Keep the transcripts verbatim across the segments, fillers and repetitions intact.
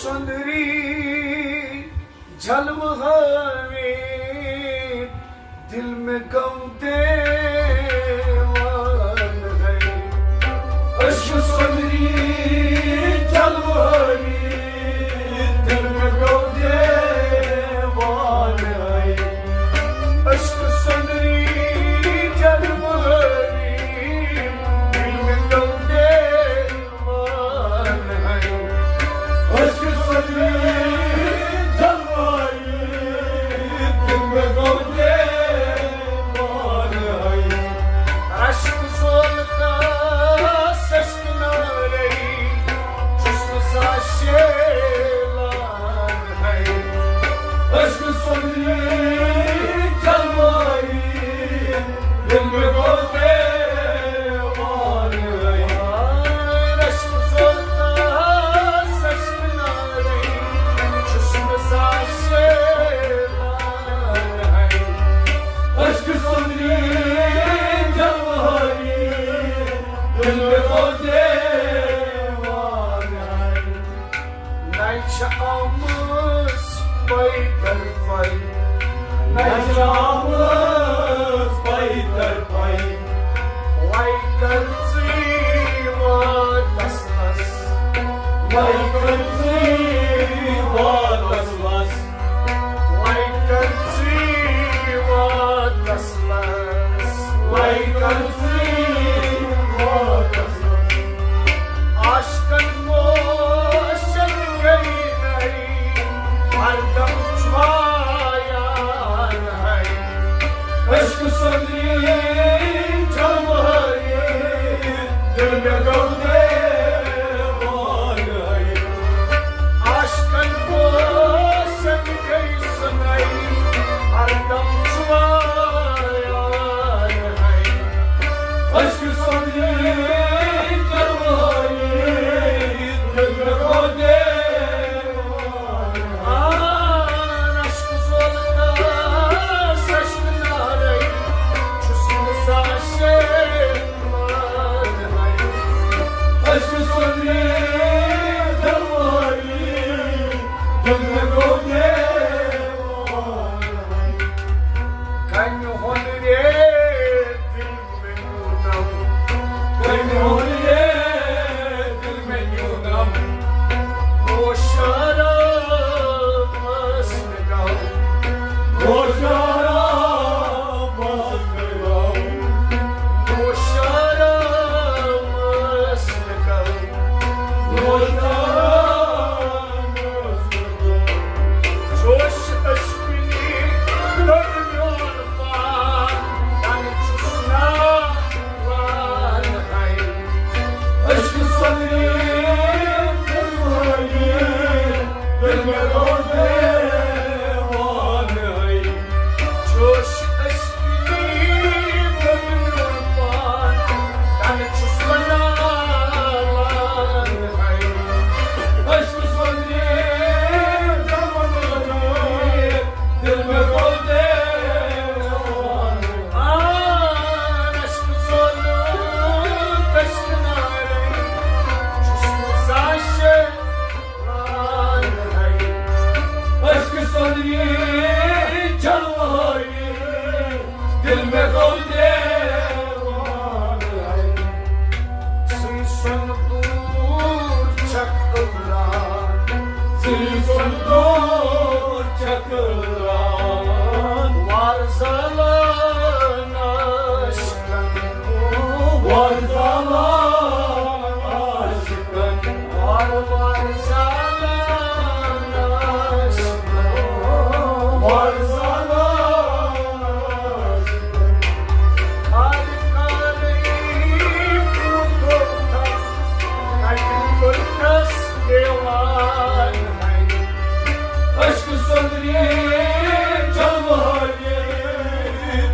سندری جلوہ ہاوی، دل میں گم دیوان ہے۔ عشق سندری جلوہ ہاوی، دل میں گم دیوان ہے۔ عشق سندری جلوہ ہاوی،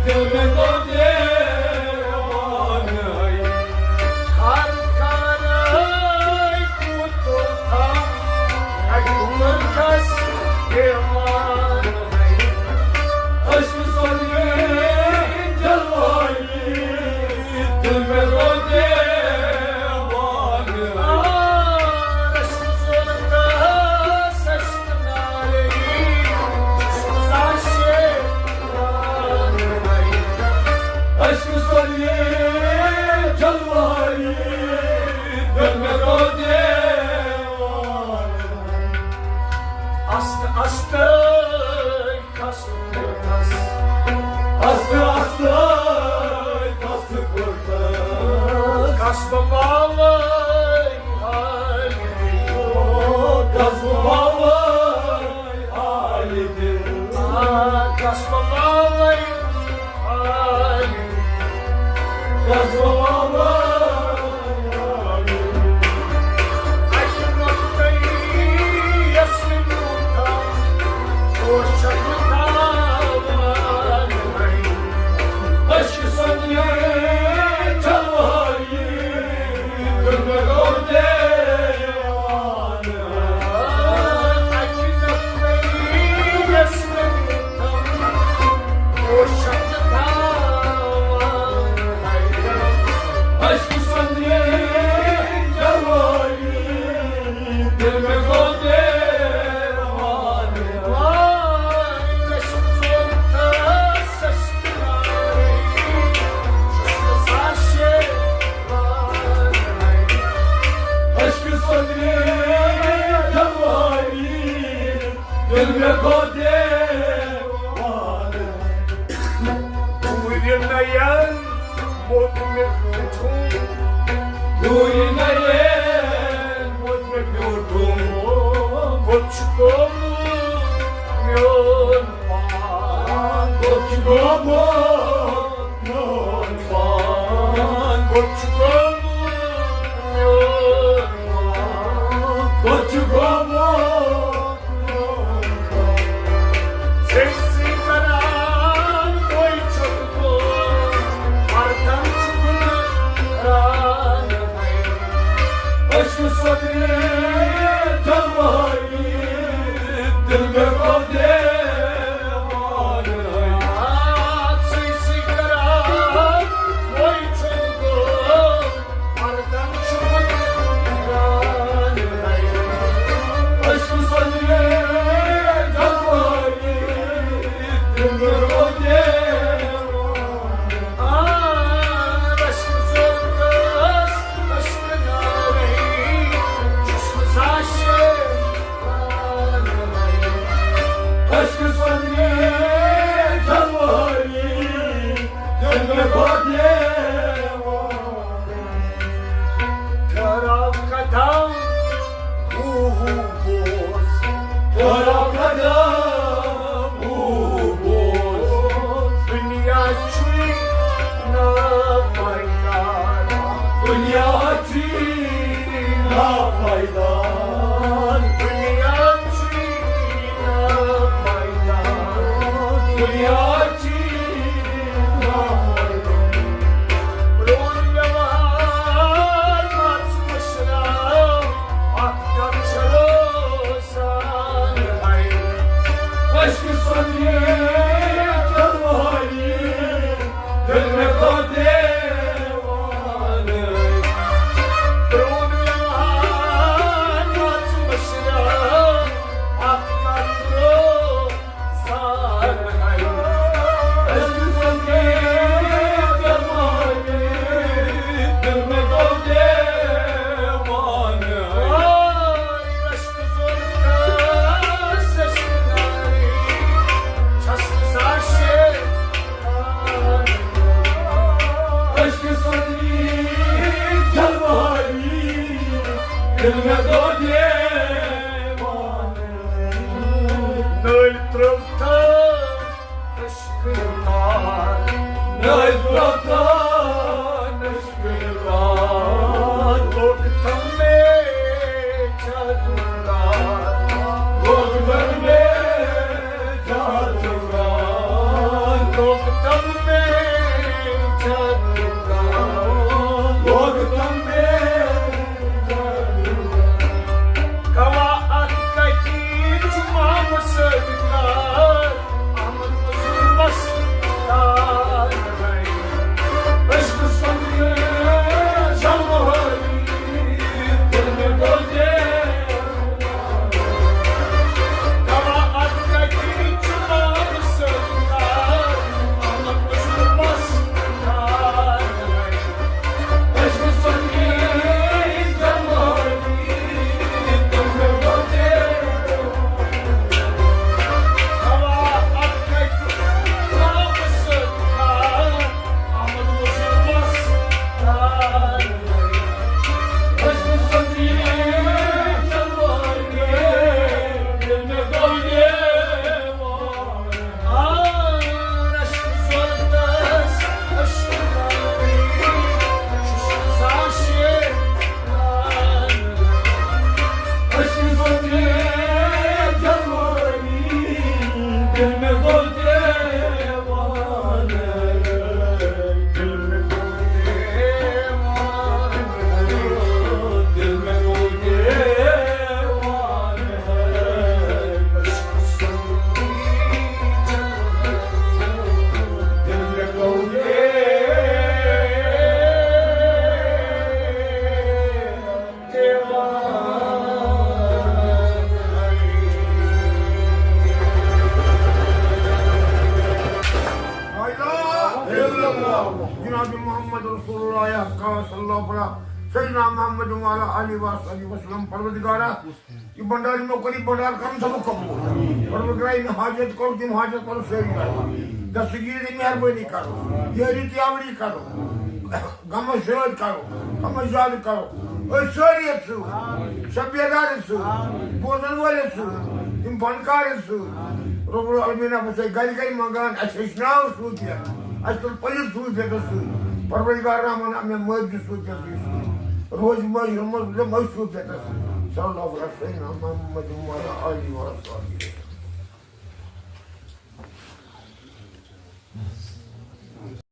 دل میں گم دیوان قصبہٕ باوٲے حالہِ دِل۔ قصبہٕ باوٲے حالہِ دِل۔ آ، قصبہٕ باوٲے حالہِ دِل۔ قصبہٕ باوٲے حالہِ دِل۔ اَکہِ نۄقطہٕ یَس نہٕ میوٗٹھ اوس چھَکھ نہٕ تھاوان ہے۔ عشقہٕ سۄنٛدرِ جلوٲیی، دُنیا گوٚو دیوانہٕ۔ اَکہِ نۄقطہٕ یَس نہٕ میوٗٹھ اوس چھَکھ نہٕ تھاوان ہے۔ عشقہٕ سۄنٛدرِ جلوٲیی، دِل مےٚ گوٚو دیوانہٕ۔ واے، مےٚ چھُ ژوٚل تہٕ سَستہٕ نارے، چھُس نہٕ ساشے وارے۔ عشقہٕ سۄنٛدرِ جلوٲیی، دِل مےٚ گوٚو دیوانہٕ۔ دوٗرِ نَیَن موٚت مےٚ بیوٗٹھُم۔ دوٗرِ نَیَن موٚت مےٚ بیوٗٹھُم۔ کوٚت چھُ گوٚمُت میون پان؟ کوٚت چھُ گوٚمُت میون پان؟ کوٚت چھُ گوٚمُت میون پان؟ کوٚت چھُ گوٚمُت؟ ژےٚ سۭتۍ کران وۄنۍ چھُکھ بہٕ، ہردم چھُکھ بہٕ کران وۄنۍ۔ عشقہٕ سۄنٛدرِ جلوٲیی، دِل مےٚ گوٚو دیوانہٕ۔ آ، ژےٚ سۭتۍ کران وۄنۍ چھُکھ بہٕ، ہردم چھُکھ بہٕ کران وۄنۍ۔ عشقہٕ سۄنٛدرِ جلوٲیی، دِل مےٚ گوٚو دیوانہٕ۔ آ، عشقہٕ سۄنٛدرِ، عشقہٕ نارے، چھُس بہٕ ساشے وارے۔ عشقہٕ سۄنٛدرِ جلوٲیی، دِل مےٚ گوٚو دیوانہٕ۔ ٹھہراو قدم، ہو ہو بوز۔ ٹھہراو قدم، ہو ہو بوز۔ دُنیا چھُے ناپٲیدار۔ دُنیا چھُے ناپٲیدار۔ دُنیا چھُے ناپٲیدار۔ دُنیا چھُے ناپٲیدار۔ پرون ویوہار ما ژٕ مٔشراو، اتھ کر چھلو سان ہے۔ عشقہٕ سۄنٛدرِ جلوٲیی، دِل مےٚ گوٚو دیوانہٕ۔ پرون ویوہار ما ژٕ مٔشراو، اتھ کر چھلو سان ہے۔ عشقہٕ سۄنٛدرِ جلوٲیی، دِل مےٚ گوٚو دیوانہٕ۔ واے، عشقہٕ سۄنٛدرِ، عشقہٕ نارے، چھَس نہٕ ساشے وارے۔ عشقہٕ سۄنٛدرِ جلوٲیی، دِل مےٚ گوٚو دیوانہٕ۔ نٔلۍ ترٛٲو تہٕ عشقہٕ نار۔ نٔلۍ ترٛٲو تہٕ عشقہٕ نار۔ لوٚگ تَم مےٚ جادوٗگر۔ لوٚگ تَم مےٚ جادوٗگر۔ لوٚگ تَم مےٚ جادوٗگر۔ لوٚگ تَم مےٚ گواہ اتھ کتھِ چھُ محمد صٲب کار، احمد مظلومس کار ہے۔ صلی اللہ علیہ سیدنا محمد وعلی آلہ وصحبہ وسلم۔ پروردگارا، یہ بندار میں کوئی بندار کم سب قبول۔ پروردگار، ان حاجت کرو، تم حاجت کرو ساری۔ دستگیر دی مہربانی کرو، یہ ریتی آوری کرو، غم شاد کرو، غم شاد کرو۔ اے ساری اتسو، سب بیدار اتسو، بوزن والے اتسو، تم بنکار اتسو۔ رب العالمین، بس گل گل منگان، اس ہیچناو سوچ۔ اَسہِ تُل پٔزِر صوٗفیتس سۭتۍ۔ پروردگار رحمان، مےٚ مٲفی صوٗفیتس سۭتۍ۔ روزِ مٲفی، روزِ مٲفی صوٗفیتس سۭتۍ۔ صلی اللہ علیہ وسلم، محمد وعلی آلہ وصحبہ۔